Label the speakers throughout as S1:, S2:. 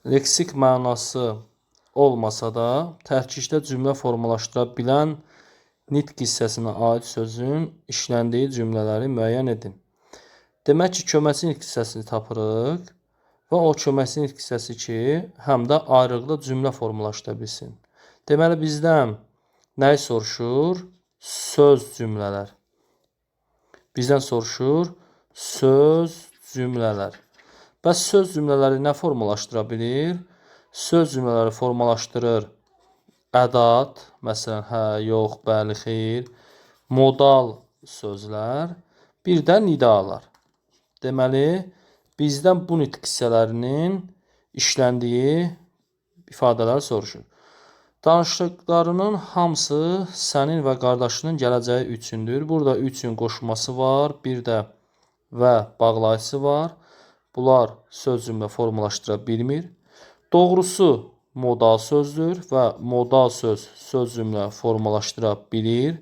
S1: Leksik mənası olmasa da tərkibdə cümlə formalaşdıra bilən nitq hissəsinə aid sözün işləndiyi cümlələri müəyyən edin. Demək ki, köməkçi nitq hissəsini tapırıq və o köməkçi nitq hissəsi ki, həm də ayrılıqda cümlə formalaşdıra bilsin. Deməli, bizdən nəyi soruşur? Söz cümlələr. Bizdən soruşur söz cümlələr. Bəs söz cümlələri nə formalaşdıra bilir? Söz cümlələri formalaşdırır ədat, məsələn, hə, yox, bəli, xeyr, modal sözlər, bir də nidalar. Deməli, bizdən bu nitq hissələrinin işləndiyi ifadələri soruşur. Danışdıqlarının hamısı sənin və qardaşının gələcəyi üçündür. Burada üçün qoşması var, bir də və bağlayıcısı var. Bunlar söz cümlə formalaşdıra bilmir. Doğrusu modal sözdür və modal söz söz cümlə formalaşdıra bilir.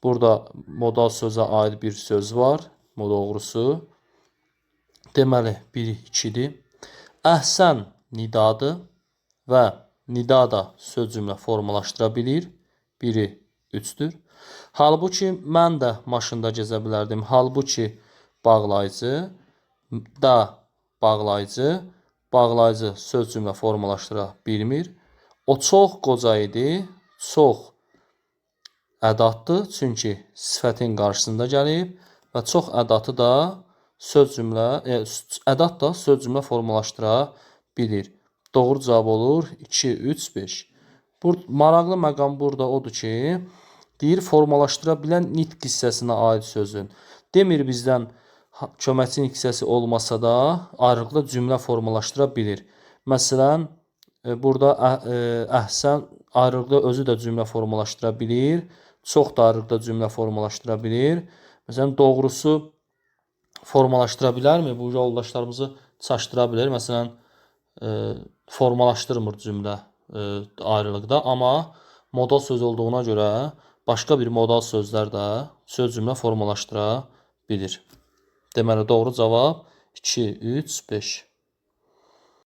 S1: Burada modal sözə aid bir söz var, doğrusu. Deməli, 1, 2-dir. Əhsən nidadır və nida da söz cümlə formalaşdıra bilir. Biri 3-dür. Halbuki mən də maşında gəzə bilərdim. Halbuki bağlayıcı, da bağlayıcı, bağlayıcı söz cümlə formalaşdıra bilmir. O çox qoca idi. Çox ədatdır, çünki sifətin qarşısında gəlib və çox ədatı da söz cümlə, ədat da söz cümlə formalaşdıra bilir. Doğru cavab olur 2, 3, 5. Maraqlı məqam burada odur ki, deyir formalaşdıra bilən nitq hissəsinə aid sözün. Demir bizdən köməkçi nitq hissəsi olmasa da ayrılıqda cümlə formalaşdıra bilir. Məsələn, burada əhsən ayrılıqda özü də cümlə formalaşdıra bilir. Çox da ayrılıqda cümlə formalaşdıra bilir. Məsələn, doğrusu formalaşdıra bilərmi? Bu yoldaşlarımızı çaşdıra bilər. Məsələn, formalaşdırmır cümlə ayrılıqda, amma modal söz olduğuna görə başqa bir modal sözlər də söz cümlə formalaşdıra bilir. Deməli, doğru cavab 2, 3, 5.